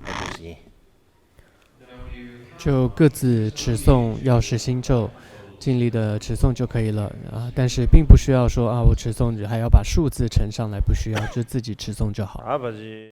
ཨ་འདུག་ཡིན། 就各自持诵药师心咒，尽力的持诵就可以了啊。但是并不需要说啊，我持诵还要把数字乘上来，不需要，就自己持诵就好。ཨ་བ་ཞིག